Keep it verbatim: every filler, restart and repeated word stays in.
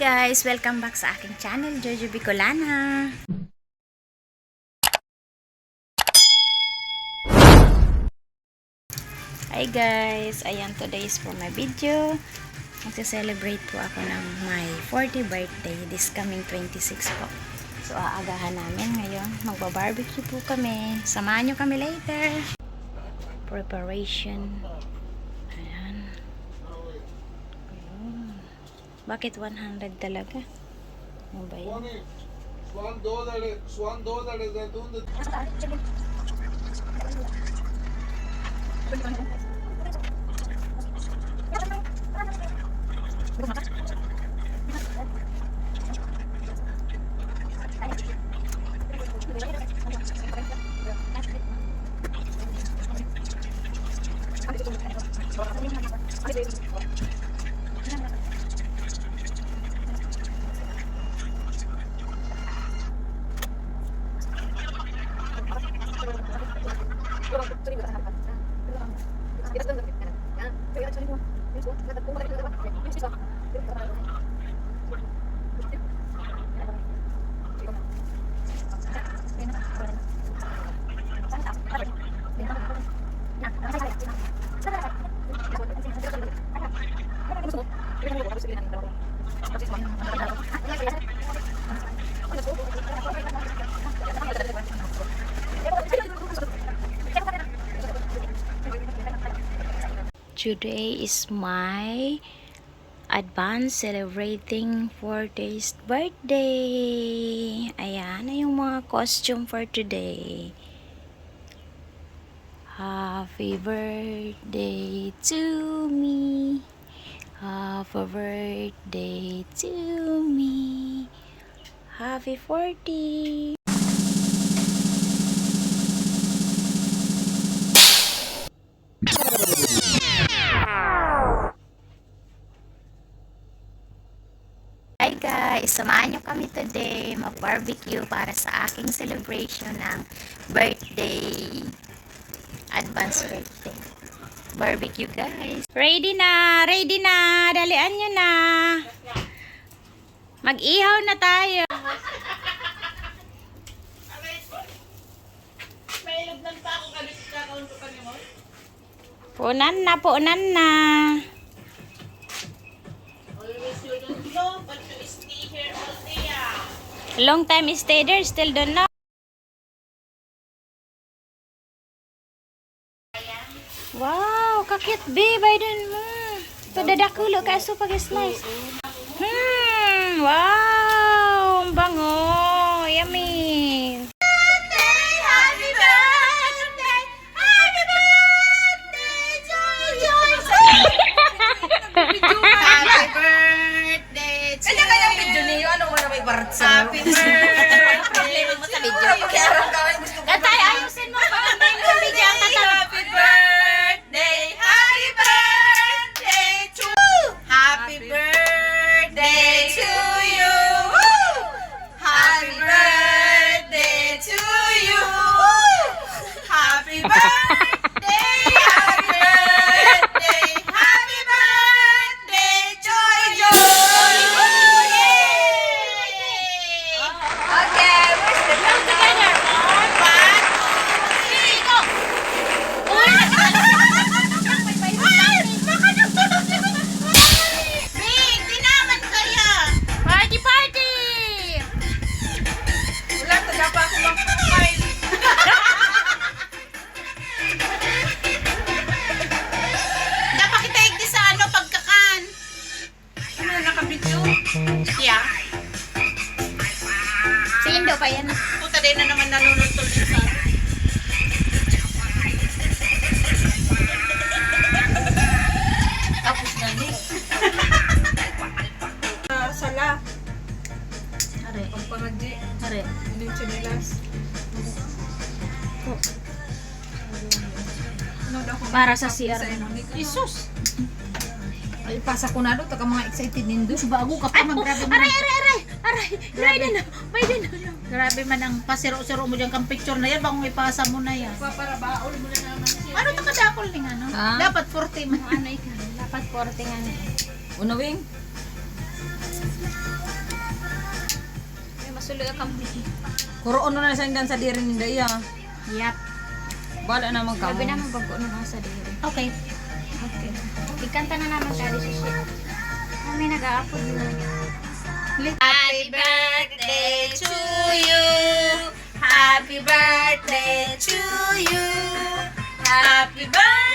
Guys, welcome back sa aking channel, Jojo Bicolana. Hi guys! Ayan, today is for my video. Magse-celebrate po ako ng my forty birthday this coming twenty-six po. So, aagahan namin ngayon. Magba-barbecue po kami. Samahan nyo kami later. Preparation. Ayan. Ayan. Bakit one hundred talaga? Ano ba yun? Today is my advance celebrating fortieth birthday. Ayan na yung mga costume for today. Happy birthday to me. Happy birthday to me. Happy forty. Hi guys! Samahan nyo kami today mag-barbecue para sa aking celebration ng birthday. Advance birthday. Barbecue, guys. Ready na! Ready na! Dalian nyo na! Mag-ihaw na tayo! Punan na, punan na. Long time stay there, still don't know. Wow, kakit, be, Biden mo. Padadakulo ka, aso pag-slice. Hmm, wow, ang bango. Yummy. Happy birthday! Happy birthday to you! Happy birthday to you! Kanya-kanyang video niyo. Ano mo na may barat sa Happy birthday! Problema mo sa video. Kaya aram ka, gusto ko Katay, ayusin mo. Paganda yung video ang katabi. Happy birthday! Happy birthday to Happy birthday to you! Happy birthday to you! Happy birthday! Happy birthday! Happy birthday to you! Okay, where's the camera? One, two, three, go! Uy! Ay! Baka nagtutulog si Bing! Bing! Tinaman kaya! Party, party! Wala, taga pa ako magpapay. Dapat kita igdi sa ano, pagkakan. Ano, nakabidyo? Yeah. Si Indo pa yan. Puta, din na naman nanunultol siya sa Tapos na ni. Ah, sala. Are. Pagpangadji. Are. Hindi yung tsinelas. Ano daw kung Para sa C R. Isus! Ay, pasa ko na doon. Taga mga excited nindo. Bago ka pa, Ay, mag-, grabe man. Aray, aray, aray! Aray! Grabe. Biden na! Biden na! Grabe man ang pasiro-siro mo dyan kang picture na yan. Bagong ipasa mo na yan. Paparabaol mo na naman siya. Ano to kadakol ning ano? Ah? Dapat forty man. Ano ikaw? Dapat forty nga na eh. Unawing? Ay, masuloy ang kampi. Kuroon na sa indan sa diri ninda iya. Yap. Bala naman ka. Sabi naman bago na mga sa diri. Okay. Okay. Ikanta na naman tayo si Shit. Kami nag-aapod na. Happy birthday to you. Happy birthday to you. Happy birthday.